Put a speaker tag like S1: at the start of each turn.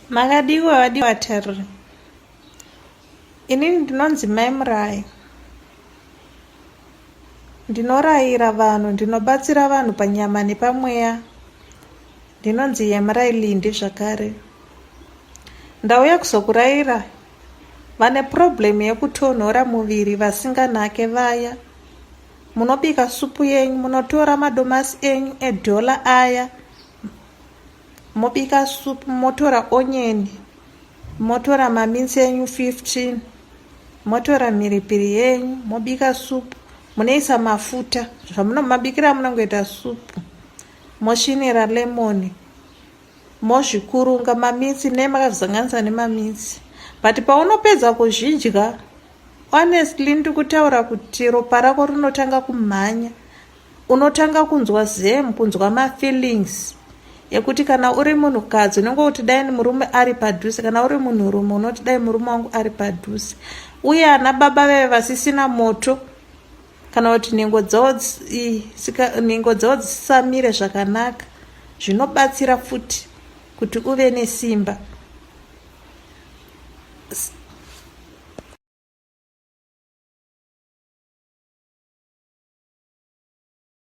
S1: Makadiwa vadiwa vatariri. Inini ndinonzi Mai Murayi. Ndinorayira vanhu, ndinobatsira vanhu panyama nepamweya. Ndinonzi Yemurai Lindi zvakare. Ndauya kuzokurayira vane problem yekutonhora muviri vasinganake vaya. Munobika supu yenyu, munotora madomasi enyu edhola aya mobika supu motora onyeni motora maminsi enyu 15 motora mhiripiri yenyu mobika supu munoisa mafuta zvamunomabikira munongoita supu mosvinira lemoni mozvikurunga maminsi ne makazvisanganisa nemaminsi but paunopedza kuzvidya honestly ndikutaura kuti ropa rako rinotanga kumhanya Unotanga kunzwa zem, kunzwa mafeelings ekuti kana uri munhukadzi unenge kuti dai murume ari padhuze, kana uri munhurume unoti dai murume wangu ari padhuze. Uye ana baba veve vasisina moto kana kuti nhengo dzavo nhengo dzavo dzisamire zvakanaka zvinobatsira futi kuti uve nesimba.